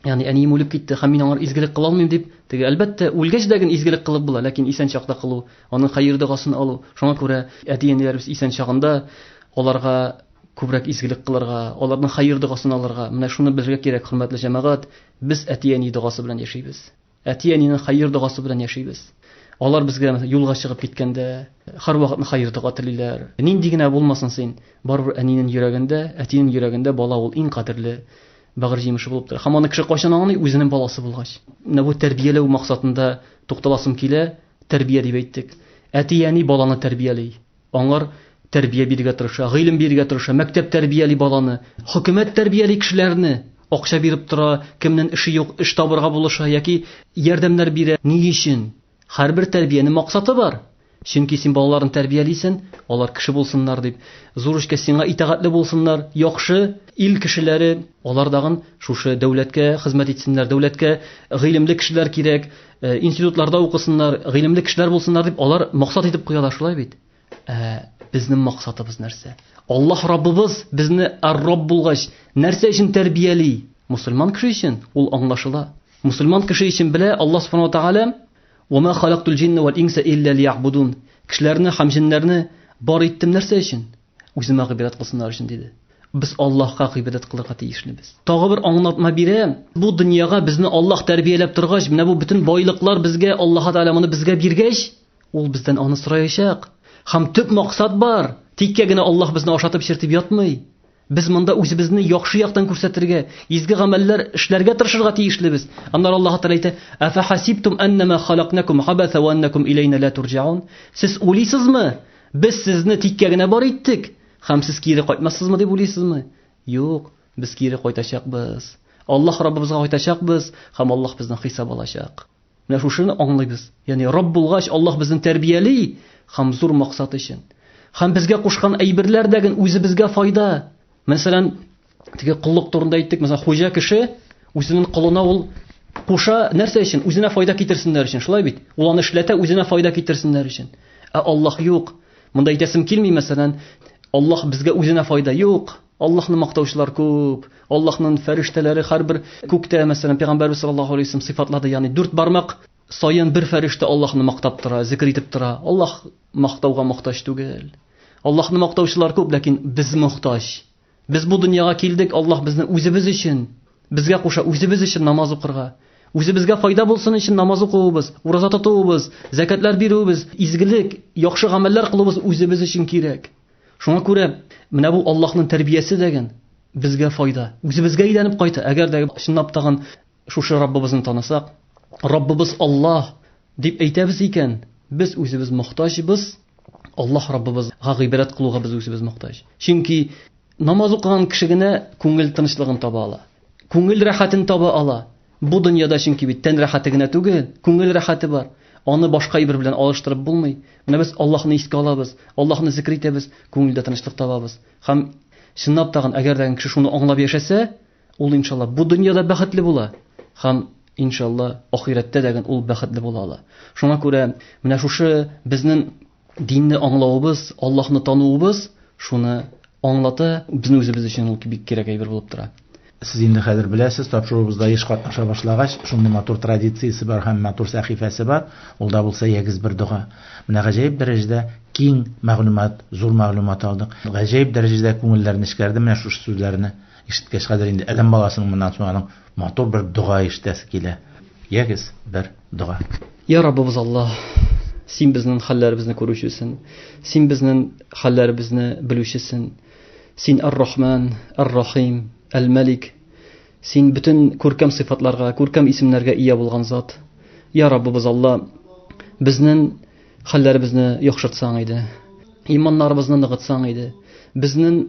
Ягъни әнием үлеп китте һәм мин аңар изгелек кыла алмыйм дип, теге әлбәттә үлгәч дә генә изгелек кылып була, ләкин исән чакта кылу, аның хәер догасын алу. Шуңа күрә әти-әниләребез исән чагында аларга күбрәк изгелек кылырга, аларның хәер догасын алырга. Менә шуны белергә кирәк, хөрмәтле җәмәгать, без әти-әни догасы белән яшибез. Әти-әнинең хәер догасы белән яшибез. Алар безгә юлга чыгып киткәндә һәрвакытны хәер дога телиләр. Нинди генә булмасын син, барыбер әнинең йөрәгендә, әтинең йөрәгендә бала ул иң кадерле бәгырь җимеше булып тора. Һәм аны кеше кайчан аңлый? Үзенең баласы булгач. Менә бу тәрбияләү максатында тукталасым килә. Тәрбия дип әйттек. Әти-әни баланы тәрбияли. Аңар тәрбия бирергә тырыша, гыйлем бирергә тырыша, мәктәп тәрбияли баланы, хөкүмәт тәрбияли кешеләрне, акча биреп тора, кемнең эше юк, эш табырга булыша яки ярдәмнәр бирә. Ни өчен? Һәрбер тәрбиянең максаты бар. Чөнки син балаларын тәрбиялисен, алар кеше булсыннар дип, зур эшкә сиңа итагатьле булсыннар, яхшы ил кешеләре, алар дагын шушы дәүләткә хезмәт итсеннәр, дәүләткә гыйлемле кешеләр кирәк, институтларда укысыннар, гыйлемле кешеләр булсыннар дип алар максат итеп куялар, шулай бит? Ә безнең максатыбыз нәрсә? Аллаһ Раббыбыз безне ар-Рабб булгач, нәрсә өчен тәрбияли? Мусульман кеше өчен ул аңлашыла. Мусульман кеше өчен белә Аллаһ субхану ва тааля: "Ва ма халактул җинна вал инса илля лиябудун". Кешеләрне һәм җеннәрне бар иттем нәрсә өчен? Үземә гыйбадәт кылсыннар өчен диде. Без Аллаһка гыйбадәт кылырга тиешлебез. Тагы бер аңлатма бирәм. Бу дөньяга безне Аллаһ тәрбияләп торгач, менә бу бөтен байлыклар безгә Аллаһ Тәгалә моны безгә биргәч, ул бездән аны сораячак. Һәм төп максат бар. Тиккә генә Аллаһ безне ашатып эчертеп ятмый. Без монда үзебезне яхшы яктан күрсәтергә, изге гамәлләр эшләргә тырышырга тиешлебез. Аннары Аллаһ Тәгалә әйтә: "Афахасибтум аннама халакнакум абаса ва аннакум илейна ла турҗаун?" Сез уйлыйсызмы? Без сезне тиккә генә бар иттек, һәм сез кире кайтмассызмы дип уйлыйсызмы? Юк, без кире кайтачакбыз. Аллаһ Раббыбызга кайтачакбыз, һәм Аллаһ бездән хисап алачак. Менә шушыны аңлыйбыз. Ягъни Рабб булгач, Аллаһ безне тәрбияли һәм зур максат өчен. Һәм безгә кушкан әйберләр дә үзебезгә файда. Мәсәлән, теге коллык турында әйттек, мәсәлән, хуҗа кеше үзенең колына ул куша нәрсә өчен? Үзенә файда китерсеннәр өчен, шулай бит? Ул аны эшләтә үзенә файда китерсеннәр өчен. Ә Аллаһ юк. Монда әйтәсем килми, мәсәлән, Аллаһ безгә үзенә файда юк. Аллаһны мактаучылар күп. Аллаһның фәрештәләре һәрбер күктә, мәсәлән, Пәйгамбәрбез саллаллаһу алейһи вәсәлләм сыйфатлады, ягъни дүрт бармак саен бер фәрештә Аллаһны мактап тора, зикр итеп тора. Аллаһ мактауга мохтаҗ түгел. Аллаһны мактаучылар күп, ләкин без мохтаҗ. Без бу дөньяга килдек, Аллаһ безне үзебез өчен, безгә куша үзебез өчен намаз укырга. Үзебезгә файда булсын өчен намаз укуыбыз, ураза тотуыбыз, зәкәтләр бирүебез, изгелек, яхшы гамәлләр кылуыбыз үзебез өчен кирәк. Шуңа күрә менә бу Аллаһның тәрбиясе дәген безгә файда. Үзебезгә әйләнеп кайта. Әгәр дә чынлап тагын шушы Раббыбызны танысак, Раббыбыз Аллаһ дип әйтәбез икән, без үзебез мохтаҗбыз. Аллаһ Раббыбызга гыйбадәт кылуга без үзебез мохтаҗ. Чөнки намаз укыган кеше генә күңел тынычлыгын таба ала. Күңел рәхәтен таба ала. Бу дөньяда чөнки бит тән рәхәте генә түгел, күңел рәхәте бар. Аны башка әйбер белән алыштырып булмый. Менә без Аллаһны искә алабыз, Аллаһны зикр итәбез, күңелдә тынычлык табабыз. Һәм чынлап тагын, әгәр дә кеше шуны аңлап яшәсә, ул иншалла бу дөньяда бәхетле була һәм иншалла ахирәттә дә ул бәхетле була ала. Шуңа күрә менә шушы безнең динне аңлавыбыз, Аллаһны тануыбыз шуны аңлата, безнең үзебез өчен ул бик кирәк әйбер булып тора. Сез инде хәзер беләсез, тапшыруыбызда еш катнаша башлагач, шундый матур традициясе бар һәм матур сәхифәсе бар. Ул да булса ягез бер дога. Менә гаҗәеп дәрәҗәдә киң мәгълүмат, зур мәгълүмат алдык. Гаҗәеп дәрәҗәдә күңелләр нечкәрде менә шушы сүзләрне ишеткәч. Хәзер инде адәм баласының моннан соң аның матур бер дога ишетәсе килә. Ягез бер дога. Я Раббыбыз Аллаһ, син безнең хәлләребезне күрүчесең, син безнең хәлләребезне белүчесең. Син Ар-Рахман, Ар-Рахим, Әл-Мәлик. Син бөтен күркәм сыйфатларга, күркәм исемнәргә ия булган зат. Я Раббыбыз Алла, безнең хәлләребезне яхшыртсаң иде. Иманнарыбызны ныгытсаң иде. Безнең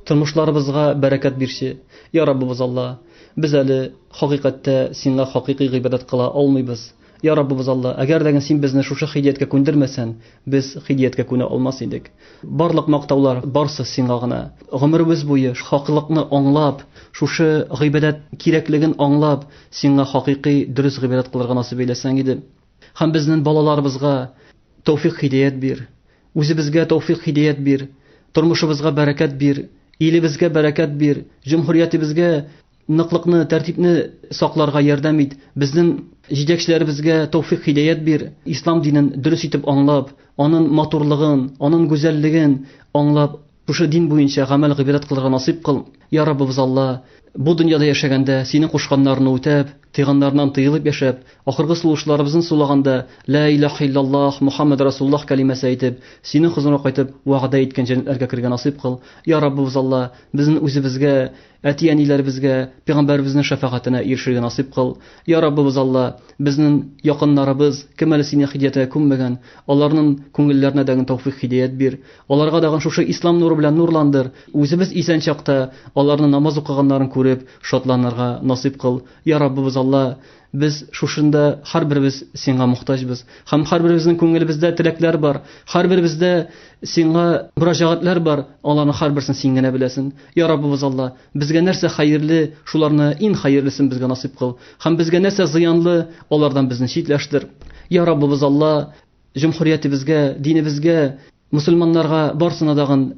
тормышларыбызга бәрәкәт бирче. Я Раббыбыз Алла, без әле хакыйкатьтә сиңа хакыйкый гыйбадәт кыла алмыйбыз. Я Раббыбыз Алла, әгәр дә син безне шушы хидияткә күндермәсән, без хидияткә күнә алмас идек. Барлык мактаулар барсы сиңа гына. Гомеребез буе хаклыкны аңлап, шушы гыйбадәт кирәклеген аңлап, сиңа хакыйкый дөрес гыйбадәт кылырга насыйп әйләсәң иде. Һәм безнең балаларыбызга тәүфик хидият бир. Үзебезгә тәүфик хидият бир. Тормышыбызга бәрәкәт бир. Илебезгә бәрәкәт бир. Җөмһүриятебезгә ныклыкны, тәртипне сакларга ярдәм ит. Безнең җитәкчеләребезгә тәүфик хидәят бир. Ислам динен дөрес итеп аңлап, аның матурлыгын, аның гүзәллеген аңлап, шушы дин буенча гамәл гыйбадәт кылырга насыйп кыл. Я Раббыбыз Алла, бу дөньяда яшәгәндә синең кушканнарны үтәп, тыйганнарыннан тыелып яшәп, ахыргы сулышларыбызны сулаганда ла илаһа иллаллаһ Мухаммад Расуллаһ кәлимәсе әйтеп, синең хозурыңа кайтып, вәгъдә иткән җәннәтләргә керергә насыйп кыл. Я Раббыбыз Алла, безнең үзебезгә әти-әниләребезгә, пәйгамбәребезнең шәфәгатенә ирешергә насыйп кыл. Я Раббыбыз Алла, безнең якыннарыбыз, кем әле сине һидәятеңә күммәгән, аларның күңелләренә дәген тәүфик һидәят бир. Аларга дагын шушы ислам нуры белән нурландыр. Үзебез исән чакта аларның намаз укыганнарын күреп, шатланырга насыйп кыл. Я Раббыбыз Алла, без шушында һәрберебез сиңа мохтаҗбыз. Һәм һәрберебезнең күңелебездә теләкләр бар. Һәрберебездә сиңа мөрәҗәгатьләр бар. Аларның һәрберсен син генә беләсең. Я Раббыбыз Алла, безгә нәрсә хәерле, шуларны иң хәерлесен безгә насыйп кыл. Һәм безгә нәрсә зыянлы, алардан безне читләштер. Я Раббыбыз Алла, җөмһүриятебезгә, динебезгә, мусульманнарга барсына дагын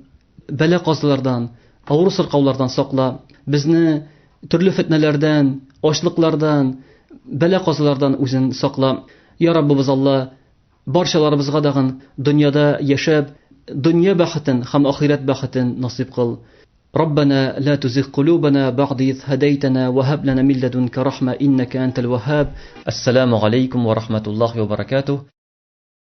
бәла казалардан, авыру сыркаулардан сакла. Безне төрле фетнәләрдән, ачлыклардан, бәла казалардан үзен сакла. Я Раббыбыз Алла, барчаларыбызга дагын дөньяда яшәп, дөнья бәхетен һәм ахирәт бәхетен насыйп кыл. ربنا لا تزغ قلوبنا بعد إذ هديتنا وهب لنا من لدنك رحمة إنك أنت الوهاب السلام عليكم ورحمة الله وبركاته.